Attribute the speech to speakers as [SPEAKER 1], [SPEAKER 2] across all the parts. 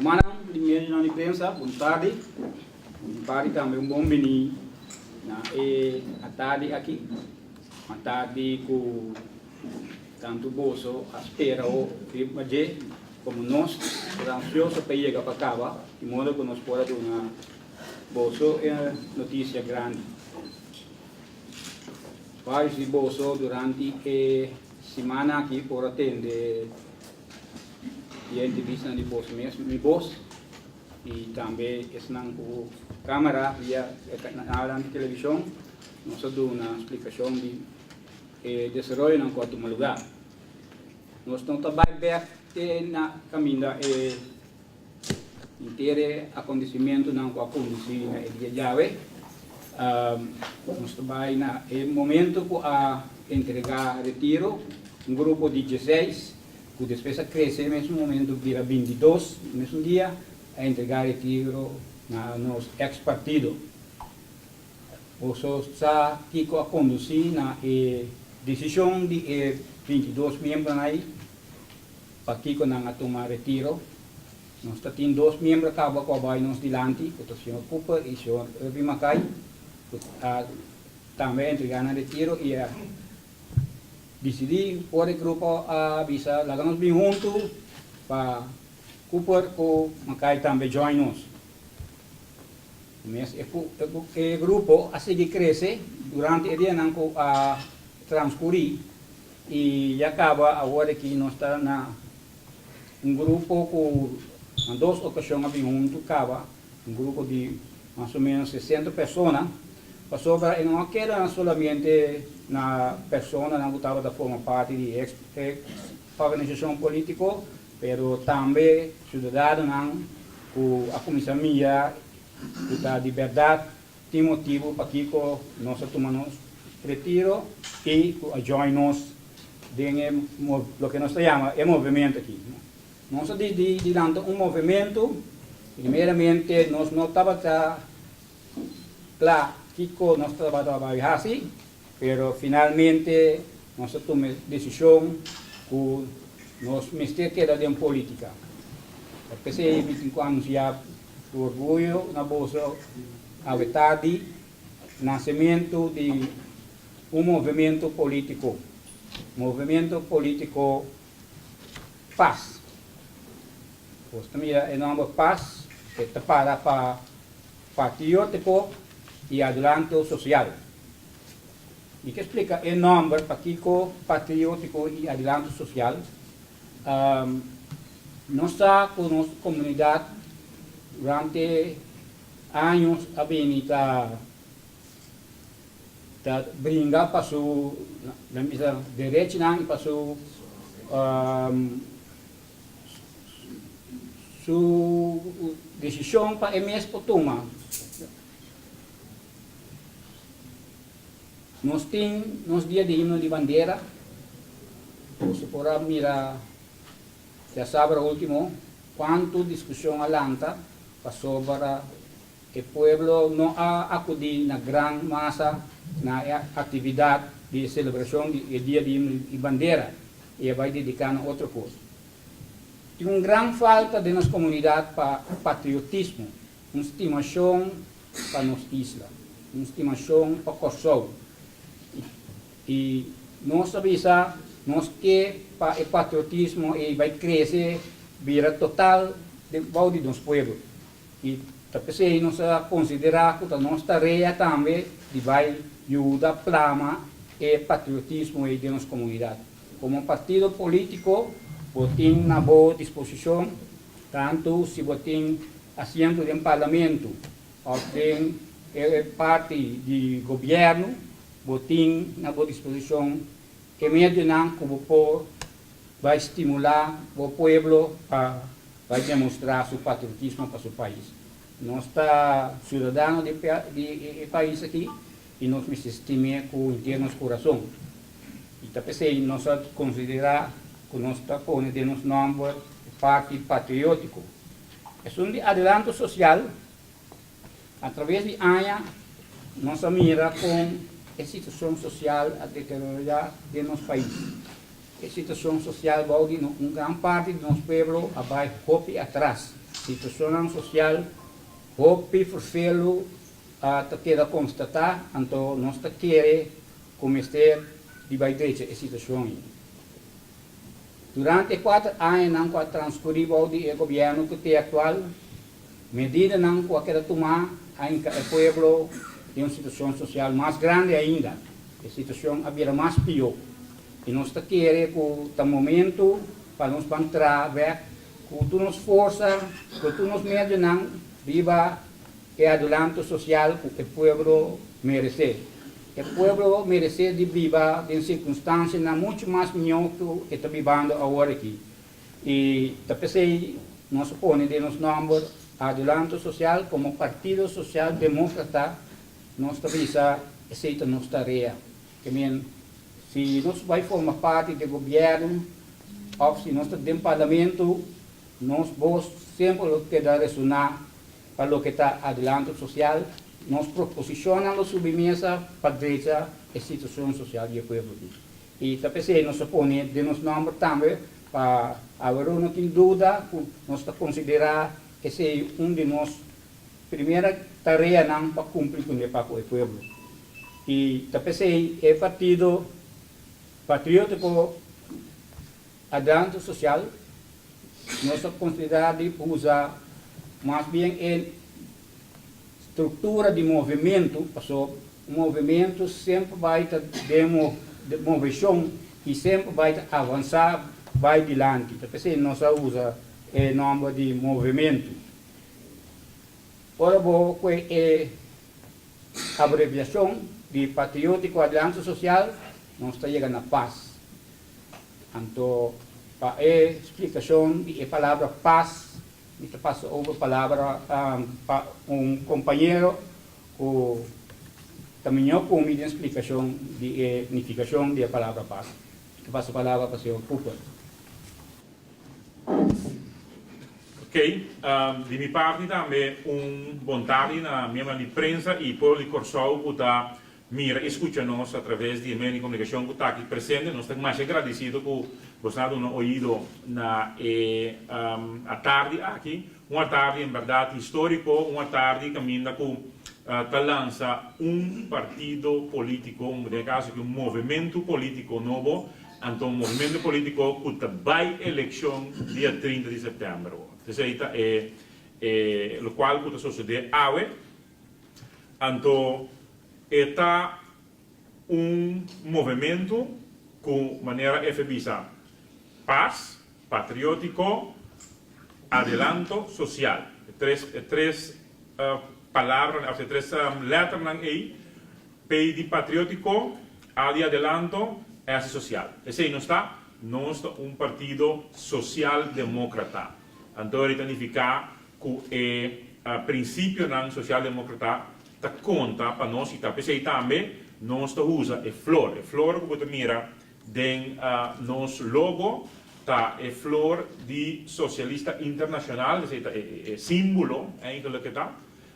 [SPEAKER 1] Rumannan di medionan di prensa, bon tardi. Bon tardi tambe un bon bini na e atardi aki. Un atardi ku tantu boso a spera riba dje komo nos ta ansioso pa yega pa kaba di modo ku nos por a duna boso e notisia grandi. Varios di boso durante e simana aki por a tende di e entrevistanan di boso mes, mi bos y tambe esnan cu camera via e canalnan di television, nos a duna splicacion di e desaroyonan cu a tuma lugar. Nos no ta bay bek te na caminda e Henter e acontecimentonan cu a conduci na e dia djawe. Nos ta bay na e momento cu a entrega retiro, un grupo di dieseis, cu despues a crece mesun momento bira bintidos, mesun dia a entrega retiro na nos ex partido. Boso sa kico a conduci na e decision di e bintidos miembronan ay? Pakiko nan a tuma retiro? Nos ta tin dos miembro kaba ku a bai nos dilanti, ku ta señor Cooper i señor Irving Mackay, ku a tambe a entregá nan retiro i a disidí ora e grupo a bisa laga nos bin huntu pa Cooper ku Mackay tambe join nos. Mes e grupo a sigui krese durante e dianan ku a transkurí. Y ya caba awor aki nos ta na un grupo cu na dos ocasion a bin hunto caba, un grupo di mas o menos 60 persona, pasobra e no a keda solamente na personanan cu tabata forma parti di e organisacion politico, pero tambe ciudadanonan cu a cuminsa mira cu ta di berdad Tin motibu pakiko nos a tuma nos retiro i ku a join nos den e loke nos ta yama e movementu aki. Nos a disidi di lanta un movementu, primeramente nos no tabata kla kiko nos tabata bai hasi, pero finalmente nos a tuma e desishon ku nos mester keda den politika. P'esei mi tin ku anunsiá Ku orguyo na boso awe tardi nasementu di un movementu politiko, Movementu Politiko Pas. Boso ta mira e nomber Pas, e ta para pa Patriotiko i Adelanto Sosial. Mi ke splika e nomber pakiko Patriotiko i Adelanto Sosial. Nos sa ku nos komunidat durante años a bini ta ta bringa pa su nan bisa derechinan i pa su su desishon pa e mes por tuma. Nos tin nos dia di himno di bandera. Boso por a mira djasabra ultimo cuantu discusion a lanta pasobra e pueblo no a acudi na gran masa na e actividad di e celebracion di e dia di himno di bandera y a bay dedica na otro cos. Tin un gran falta den nos comunidad pa patriotismo. Un stimashon pa nos isla, un stimashon pa Kòrsou. I nos a bisa nos ke pa e patriotismo ei bai krese bira total den bou di nos pueblo. I ta p'esei nos a konsiderá ku ta nos tarea tambe di bai yuda plama e patriotismo ei den nos komunidat. Komo partido polítiko bo tin na bo disposishon tantu si bo tin asiento den parlamento of den e parti di gobierno, bo tin na bo disposicion e medionan cu bo por bay stimula bo pueblo pa bay demostra su patriotismo pa su pais. Nos ta ciudadano di e pais aki y nos mester stim'e cu henter nos curason. Y ta p'esey nos a considera cu nos ta pone den nos nomber e parti patriotico. Esun di adelanto sosial, a traves di aña nos a mira kon e situashon sosial a deteriorá den nos pais. E situashon sosial bou di un gran parti di nos pueblo a bai hopi atras. Situashonnan sosial hopi ferfelu a ta keda konstatá, anto nos ta kere ku mester di bai drecha e situashon ei. Durante e kuater añanan ku a transkurí bou di e gobièrnu ku te aktual, medidanan ku a keda tumá a hinka e pueblo den un situashon sosial mas grandi ainda. E situashon a bira mas pió i nos ta kere ku ta momentu pa nos ban traha bèk ku tur nos forsa, ku tur nos medionan riba e adelanto sosial ku e pueblo meresé. E pueblo meresé di biba den sirkunstansianan muchu mas mihó ku e ta bibando awor aki. I ta p'esei nos a pone den nos nòmber Adelanto Sosial komo Partido Sosial Demókrata, nos ta bisa esei ta nos tarea. Ke men, si nos bai forma parti di gobièrnu òf si nos ta den parlamento, nos bos semper lo keda resoná pa loke ta adelanto sosial. Nos proposishonnan lo subi mesa pa drecha e situashon sosial di e pueblo aki. I ta p'esei nos a pone den nos nòmber tambe pa aweró no tin duda ku nos ta konsiderá esei un di nos primera tareanan pa kumpli kuné pa ku e pueblo. I ta p'esei e Partido Patriótiko Adelanto Sosial nos ta konsiderá di usa mas bien e struktura di movementu, pasobra un movementu semper bai ta den moveshon i semper bai ta avansá bai dilanti. Ta p'esei nos a usa e nòmber di movementu. Ora bo kue e Abreviashon di Patriótiko Aliansa Sosial, nos ta yega na pas. Anto pa e splikashon di e palabra pas, mi ta pasa over palabra pa un kompañero ku ta mihó ku mi den splikashon di e nifikashon di e palabra pas. Mi ta pasa palabra pa señor Cooper.
[SPEAKER 2] Ok, di mi parti tambe un bon tardi na miembronan di prensa y pueblo di Corsou cu ta mira y scucha nos a traves di e medio di comunicacion cu ta aki presente. Nos ta masha agradecido cu bosnan a duna oido na e atardi aki, un atardi en berdad historico, un atardi caminda cu ta lansa un partido politico, den e caso aki un movimento politico nobo. Anto un movimento politico cu ta bay eleccion dia 30 di september. Esey ta e e locual cu ta sucede awe. Anto e ta un movimento cu manera Efe bisa, paz, patriotico, adelanto social. E tres e tres palabranan of e tres letternan ey P di patriótiko, A di adelanto, S di sosial. Esei nos ta? Nos ta un partido sosialdemókrata. Anto eri ta nifiká ku e prinsipionan sosialdemókrata ta konta pa nos i ta p'esei tambe nos ta usa e flor. E flor ku bo ta mira den nos logo ta e flor di Sosialista Internashonal, esei ta e símbolo eigenlijk e ta.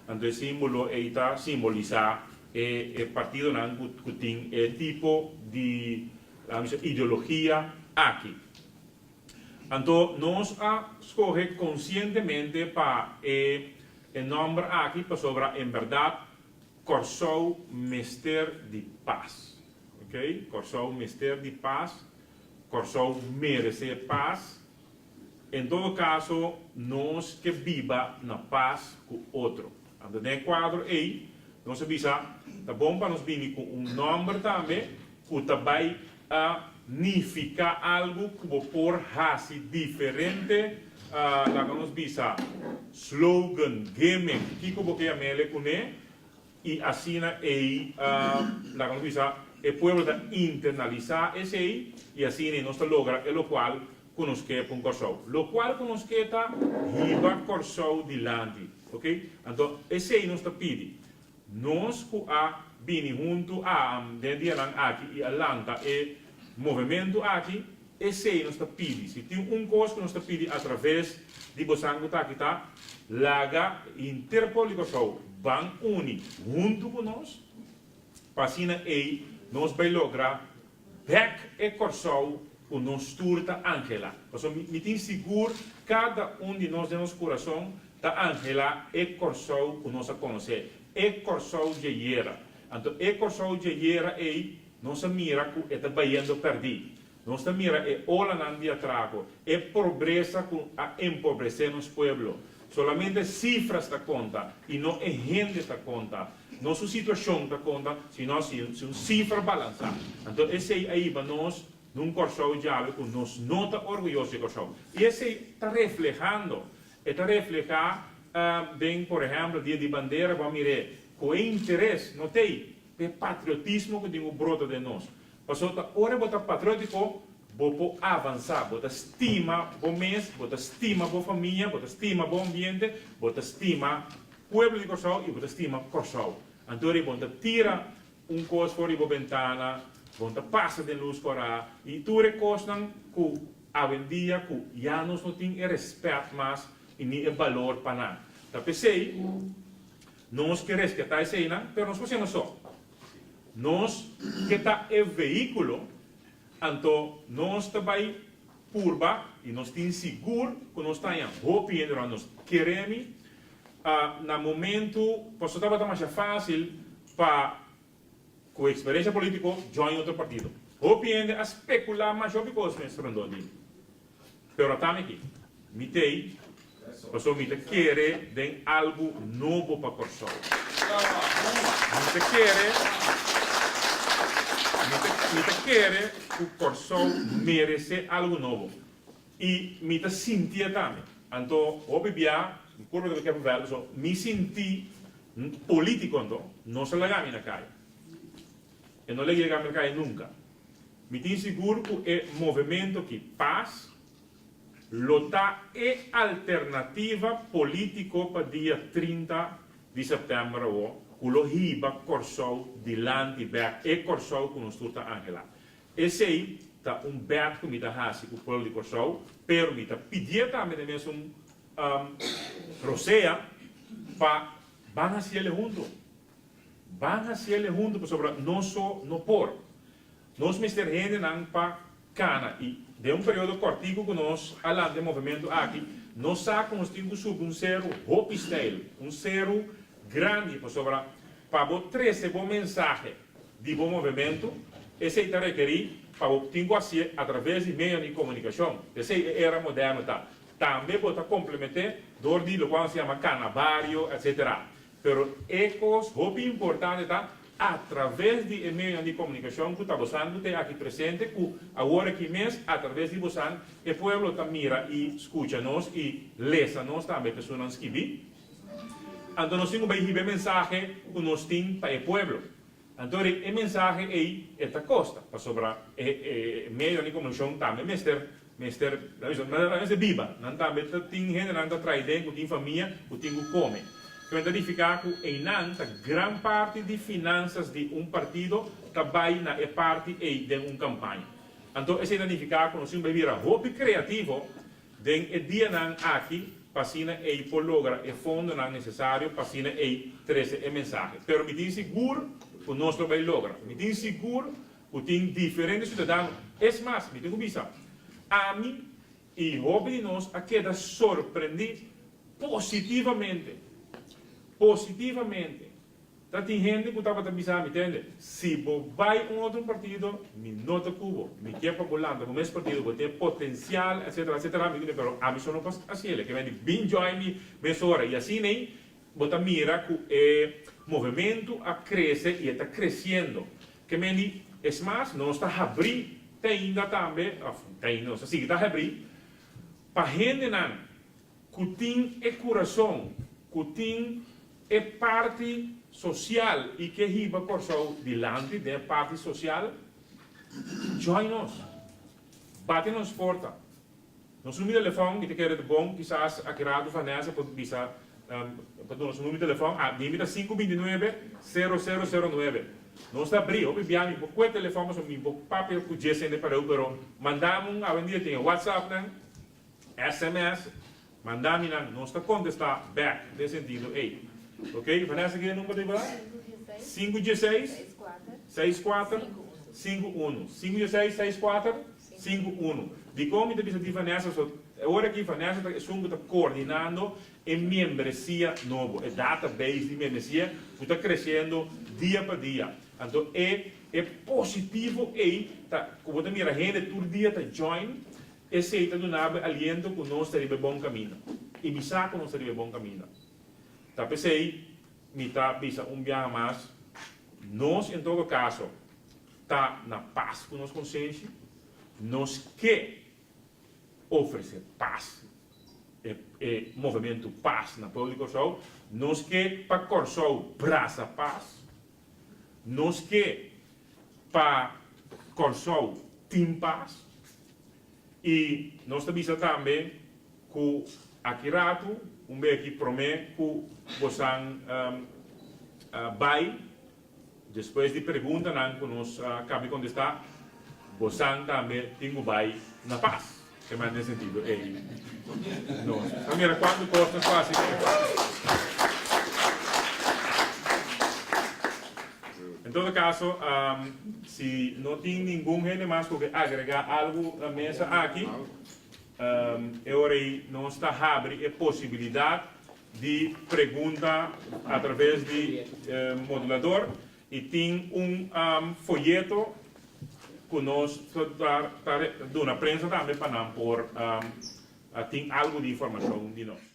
[SPEAKER 2] Anto e símbolo ei ta simbolisá e e partidonan ku ku tin e tipo di, laga mi bisa, ideologia aki. Anto nos a skohe konsientemente pa e e nòmber aki pasobra en bèrdat Kòrsou mester di pas. Oke, Kòrsou mester di pas, Kòrsou meresé pas. En todo kaso, nos ke biba na pas ku otro. Anto den e kuadro ei, nos a bisa, ta bon pa nos bini ku un nòmber tambe ku ta bai a nifiká algu ku bo por hasi diferente, laga nos bisa, slogan, gimmick, kiko bo ke yam'ele kuné, I asina ei, laga nos bisa, e pueblo ta internalisá esei i asina ei nos ta logra e lokual ku nos ke pa un Kòrsou. Lokual ku nos ke ta hiba Kòrsou dilanti. Oke? Anto esei nos ta pidi. Nos ku a bini huntu a den dianan aki i a lanta e movementu aki, Esei nos ta pidi. Si tin un kos ku nos ta pidi atraves di bosan ku ta aki ta, laga henter pueblo di Kòrsou ban uni huntu ku nos pa asina ei nos bai logra bèk e Kòrsou. ku nos tur ta anhelá. Pasobra mi tin sigur kada un di nos den nos kurason ta anhelá e Kòrsou ku nos a konosé, e Kòrsou dje yera. Anto e Kòrsou dje yera ei nos a mira ku e ta bayendo pèrdí. Nos ta mira e olanan di atrako, e pobresa ku a empobresé nos pueblo. Solamente sifras ta konta i no e hende ta konta. No su situashon ta konta, sino si un sifra balansá. Anto esei a hiba nos na un Kòrsou djawe ku nos no ta orguyoso di Kòrsou. I esei ta reflehando. E ta reflehá den, por ehèmpel, Dia di Bandera, bo a mir'é ku e interes no t'ei p'e patriotismo ku tin ku brota den nos. Pasobra ta ora bo ta patriótiko, bo por avansá, bo ta stima bo mes, bo ta stima bo famia, bo ta stima bo ambiente, bo ta stima pueblo di Kòrsou i bo ta stima Kòrsou. Anto ri bo no ta tira un kos for di bo bentana, bo no ta pasa den lus kòrá i tur e kosnan ku awendia ku ya nos no tin e rèspèt mas i ni e balor pa nan. Ta p'esei nos ke reskatá eseinan, pero nos por hasié nos so. Nos ke ta e vehíkulo, anto nos ta bai purba i nos tin sigur ku nos ta haña hopi hende rònt nos. Kere mi, na momentu pasobra tabata masha fásil pa ku eksperensha polítiko join otro partido. Hopi hende a spekulá masha hopi kos mes rondó di mi. Pero ata mi aki. Mi t'ei pasobra mi ta kere den algu nobo pa Kòrsou. Mi ta kere, mi ta, mi ta kere ku Kòrsou meresé algu nobo. I mi ta sintié tambe. Anto hopi bia, mi kurpa ta keda vervèl pasobra mi sinti polítiko anto no sa laga mi na kaya. E no la yega mi na kaya nunka. Mi tin sigur ku e movemento ki pas lo ta e alternativa politico pa dia 30 di september awo ku lo hiba Kòrsou dilanti bèk, e Kòrsou ku nos tur ta anhelá. Esei ta un bèt ku mi ta hasi ku pueblo di Kòrsou, pero mi ta pidié tambe den mesun rosea pa ban hasiel e huntu. Ban hasiel e huntu pasobra nos so no por. Nos mester hendenan pa kana i den un periodo kòrtiku ku nos a lanta e movementu aki, nos sa ku nos tin ku subi un seru hopi steil, un seru grandi, pasobra pa bo trese bo mensahe di bo movementu, esei ta rekerí pa bo tin ku hasié atraves di medio di komunikashon. Esei e era moderno ta. Tambe bo ta komplement'é dor di lokual nos ta yama kana bario, etsetera. Pero e kos hopi importante ta atraves di e medionan di komunikashon ku ta bosan ku ta aki presente ku awor aki mes atraves di bosan e pueblo ta mira i skucha nos i lesa nos tambe personanan skibí. Anto nos tin ku bai hiba e mensahe ku nos tin pa e pueblo. Anto ri e mensahe ei e ta kosta pasobra e e medionan di komunikashon tambe mester mester nan mester biba, nan tambe ta tin hendenan ta trae den ku tin famia ku tin ku kome. Kimen ta nifiká ku einan ta gran parti di finansas di un partido ta bai na e parti ei den un kampaña. Anto esei ta nifiká ku nos tin ku bai bira hopi kreativo Den e dianan aki pa asina ei por logra e fondonan nesesario pa asina ei trese e mensahe. Pero mi tin sigur ku nos lo bai logra. Mi tin sigur ku tin diferente siudadano. Es mas, mi tin ku bisa, ami i hopi di nos a keda sorprendí positivamente, positivamente. Ta tin hende ku tabata bisa mi, Tende, si bo bai un otro partido, mi no ta ku bo. Mi ke pa bo lanta bo mes partido, bo tin e potensial, etcetera, etcetera. Mi di, Pero ami so no por hasi el. E ke men di, Bin join mi mesora. I asina ei bo ta mira ku e movementu a krese i e ta kresiendo. Ke men di, Es mas, nos ta habrí te ainda tambe, òf te ainda nos ta sigui ta habrí, pa hendenan ku tin e kurason, ku tin e parti sosial i ke hiba Kòrsou dilanti den e parti sosial, join nos. Bati nos porta. Nos numero di telefòn, mi ta kere ta bon, kisas aki ratu Vanessa por bisa, por duna su numero di telefòn, a mi ta sinku binti nuebe, sero sero sero nuebe. Nos ta abrí, hopi bia mi por kue telefòn pasobra mi por papia ku djes hende pareu, pero manda mi un, awendia tin e whatsappnan, Sms, manda mi nan, nos ta kontestá bèk den sentido ei. Ok, Vanessa ke number ta ibala? Sinku dieseis, seis kuater, sinku unu. Sinku dieseis, seis kuater, 5 1. Dikon mi ta bisa di Vanessa? So e ora aki Vanessa ta esun ku ta koordinando e miembresia nobo, e database di miembresia ku ta kresiendo dia pa dia. Anto e e positivo ei ta ku bo ta mira hende tur dia ta join, esei ta duna bo e aliento ku nos ta riba e bon kaminda. I mi sa ku nos ta riba e bon kaminda. Ta p'esei mi ta bisa un biaha mas, nos en todo kaso ta na pas ku nos konsenshi, nos ke ofresé pas, e e movementu pas na pueblo di Kòrsou, nos ke pa Kòrsou brasa pas, nos ke pa Kòrsou tin pas i nos ta bisa tambe ku aki ratu un beki promé ku bosan bai. Despues di preguntanan ku nos a kaba di kontestá, bosan tambe tin ku bai na pas. Ke mas den sentido ei nos ta mira kuantu kos ta fásil. En todo kaso, si no tin ningun hende mas ku ke agregá algu na mesa aki, e ora ei nos ta habri e posibilidat di pregunta a traves di modulador y tin un foyeto cu nos ta duna prensa tambe pa nan por tin algo di informacion di nos.